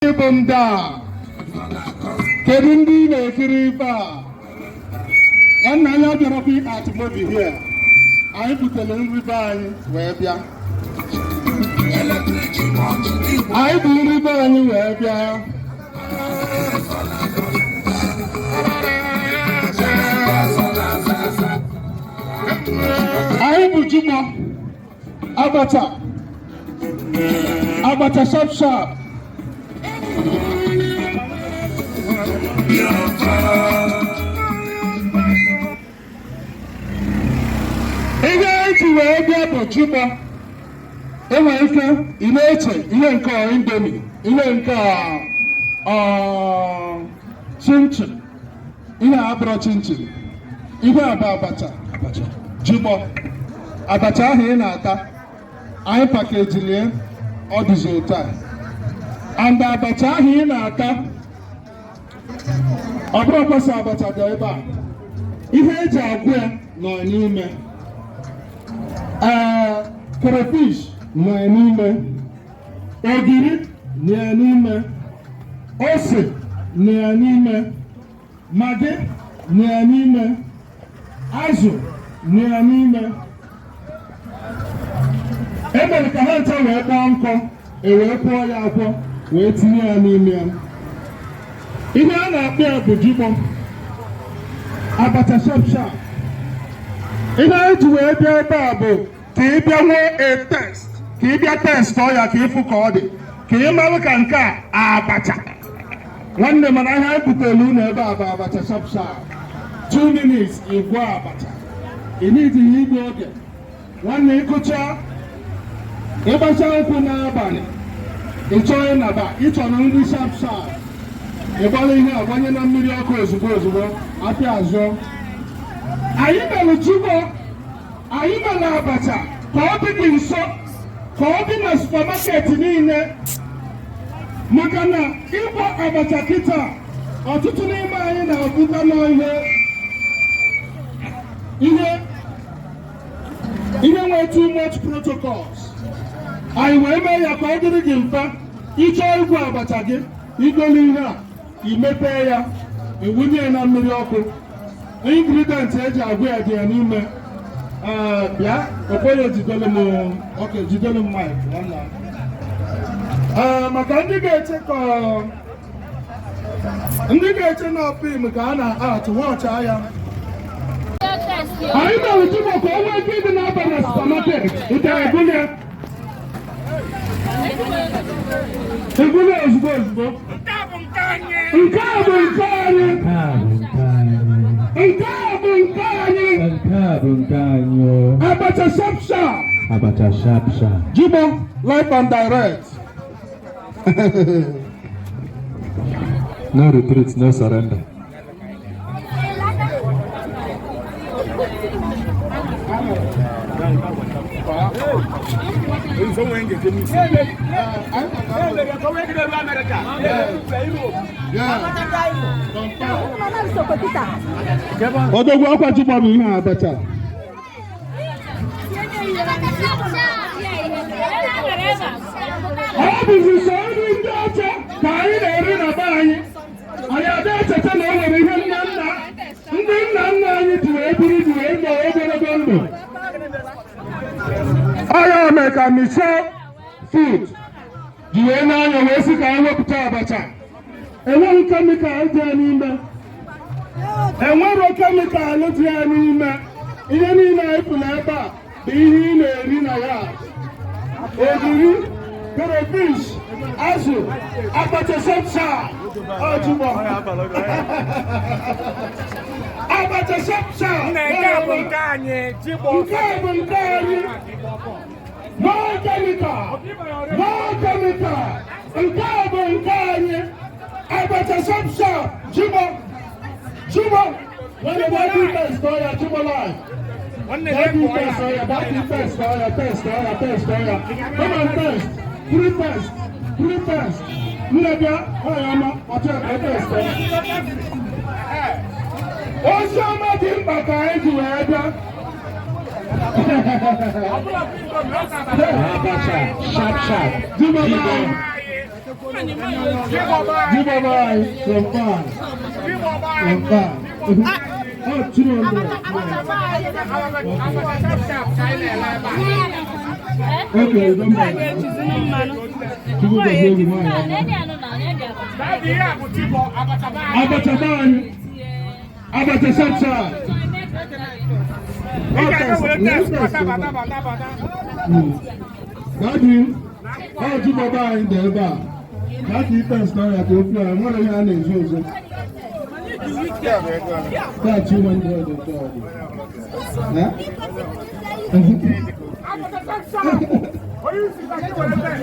Bụ ndị a, kedu ndị ị na-ekiri ife a? Nwanne anyị abịarakwa act movie here. Anyị butere nri be anyị wee bịa. Anyị bụ nri be anyị wee bịa. Anyị bụ jumọ abacha, abacha sharp sharp. Ihe anyị ji wee bịa bụ jumọ. Enwere ike ị na-eche ihe nke a Indomie, ihe nke a chinchin. Ihe a abụrọ chinchin, ihe a bụ abacha. Abacha jumọ, abacha ahụ ị na-ata, anyị package-lie, ọ dịzi otu a. And abacha ahụ ị na-ata, ọ bụrụ kwesị abacha dị ebe a, ihe eji agwọ ya nọ n'ime, ee, crayfish nọ n'ime, ogiri nọ n'ime, ose nọ n'ime, Maggi nọ n'ime, azụ nọ n'ime. E mere ka ha ncha wee kpọọ nkọ, e wee kwọọ ya akwọ, wee tinye ya n'ime ya. Ihe a na-akpọ ya bụ jumọ abacha sharp sharp. Ihe anyị ji wee bịa ebe a bụ ka ị bịa nwee a test, ka ị bịa test ọ ya, ka ị fụ ka ọ dị, ka ị marụ ka nke a abacha. Nwanne, mana ihe anyị butere unu ebe a bụ abacha sharp sharp. 2 minutes, ịgwọ abacha. Ị n'idighi igbu oge. Nwanne, ịkụcha, ịgbacha nkwụ n'abalị, ị chọọ ịnaba, ị chọrọ nri sharp sharp, ịgbara ihe a gbanye na mmiri ọkụ ozugbo ozugbo, apịa azụ. Anyị mere jumọ, anyị mere abacha ka ọ dị gị nso, ka ọ dị na supermarket niile, maka na ịgwọ abacha kịta, ọtụtụ n'ime anyị na-abụta n'ihe ihe ihe nwee too much protocols. Anyị wee mee ya ka ọ dịrị gị mfe. Ịchọọ igwe abacha gị, igolu ihe a, imepee ya, iwunye ya na mmiri ọkụ. Ingredient eji agwụ ya dị ya n'ime. Ee, bịa, Okoye, jidelu m. Ok, jidelu m mic, nwanna. Ee, maka ndị ga-eche ka ndị ga-eche na film ka a na-atụ wọcha ya, anyị mere tupu ka o nwee ike ịdị na-aba na supermarket. Ị eguli ya, eguli ozugbo ozugbo. Nke a bụ nke anyị. Nke a bụ nke anyị. Nke a bụ nke anyị. Nke a bụ nke anyị o. Abacha sharp sharp. Abacha sharp sharp. Jumọ live and direct. No retreat, no surrender. Odogwu, akwa jumọ bụ ihe abacha. Ọ bụzi sọ nri ndị ọcha ka anyị na-eri na be anyị. Anyị ada echeta na o nwere ihe nna nna, ndị nna nna anyị ji wee biri, ji wee nọ ogologo ndụ. Ọya mee ka Michelle Food ji wee n'anya wee sị ka anyị wepụta abacha enweghị chemical dị ya n'ime. Enwero chemical dị ya n'ime. Ihe niile anyị pụrụ ebe a bụ ihe ị na-eri na ya: ogiri, crayfish, azụ, abacha sharp sharp, ọjụgbọ abacha sharp sharp. Nke a bụ nke anyị, Jigbo. Nke a bụ nke anyị. No chemical, no chemical. Nke a bụ nke anyị, abacha sharp sharp, jumọ jumọ. Nwanne, gba test ya, jumọ live. Nwanne. Back test ya, back test ya, test ya, test ya. Come and test. Free test, free test. Nne, bịa, nwanyị ọma, ọchọ ka test ya. Ozi ọma dị mkpa ka anyị ji wee bịa. Abacha sharp sharp. Jumọ. Jigbo. Ji gbọba Ji anyị. gbọba anyị from far. Ji gbọba From anyị. far. Ọ 200. Abacha sharp sharp ka anyị na-ele ebe a. Okay, you don't buy. Chukwu gozie gị nwaanyị ọma. Daddy, ihe a bụ ji gbọ, abacha be anyị. Abacha be anyị. Abacha sharp sharp. Ị ga-aga were test, bata, bata, bata, bata. Daddy, ọ ji gbọba anyị dị ebe a. Gaa ka i test ya ka okwu a nwere ihe a na-ezo ezo. Taa 200 nke ọ dị. Eh? Abacha sharp sharp. Onye isi ka gị were test.